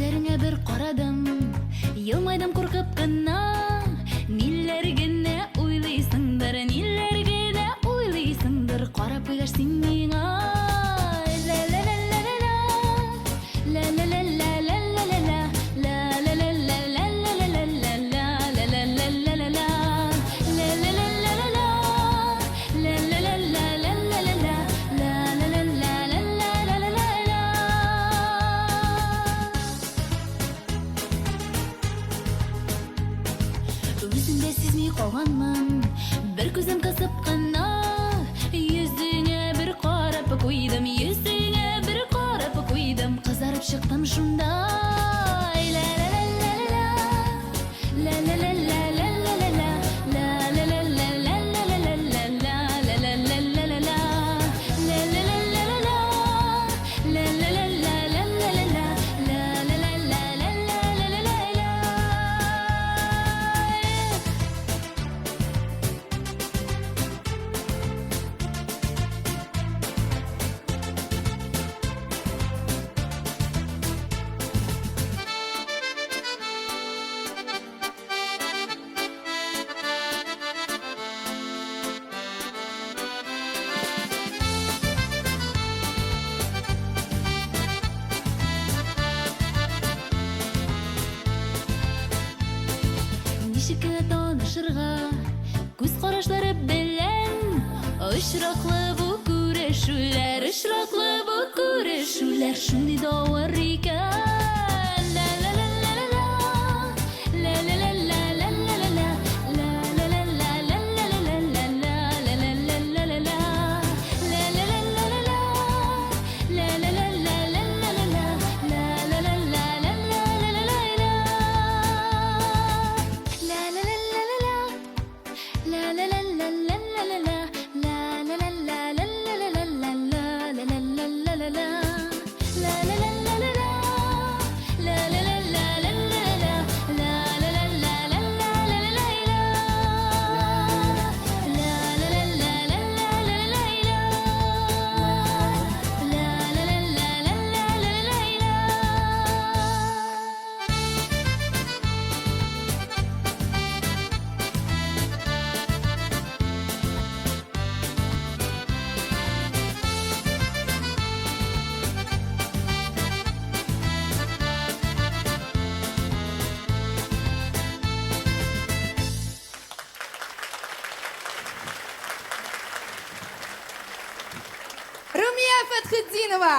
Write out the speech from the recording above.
Күзләреңә бер карадым, елмайдым куркып кына. Ниләр генә уйлыйсыңдыр, ниләр генә уйлыйсыңдыр, карап куйгач син миңа. Ла-ла-ла-ла-ла-ла, ла-ла-ла-ла-ла-ла-ла-ла, ла-ла-ла-ла-ла-ла-ла-ла-ла, ла-ла-ла-ла-ла-ла, ла-ла-ла-ла-ла-ла, ла-ла-ла-ла-ла-ла-ла, ла-ла-ла-ла-ла-ла-ла-ла. Үзем дә сизми калганмын, бер күзем кысып кына йөзеңә бер карап куйдым, йөзеңә бер карап куйдым, кызарып чыктым шунда. Ла-ла-ла-ла-ла, ла-ла-ла-ла-ла-ла-ла, ла-ла-ла-ла-ла-ла-ла-ла, ла-ла-ла-ла-ла-ла, ла-ла-ла-ла-ла-ла, ла-ла-ла-ла-ла-ла-ла, ла-ла-ла-ла-ла-ла-ла-ла. Ничек кенә танышырга күз карашлары белән, очраклы бу күрешүләр, очраклы бу күрешүләр шундый да авыр икән. Ла-ла-ла-ла-ла-ла, ла-ла-ла-ла-ла-ла-ла, ла-ла-ла-ла-ла-ла-ла-ла, ла-ла-ла-ла-ла-ла, ла-ла-ла-ла-ла-ла, ла-ла-ла-ла-ла-ла-ла, ла-ла-ла-ла-ла-ла-ла-ла. La la la la la la, la la la la la la la la, la la la la la la la la la, la la la la la la, la la la la la la, la la la la la la la, la la la la la la la la la, la la la la la la la la la, la la la la la la la la. Румия Фәтхетдинова.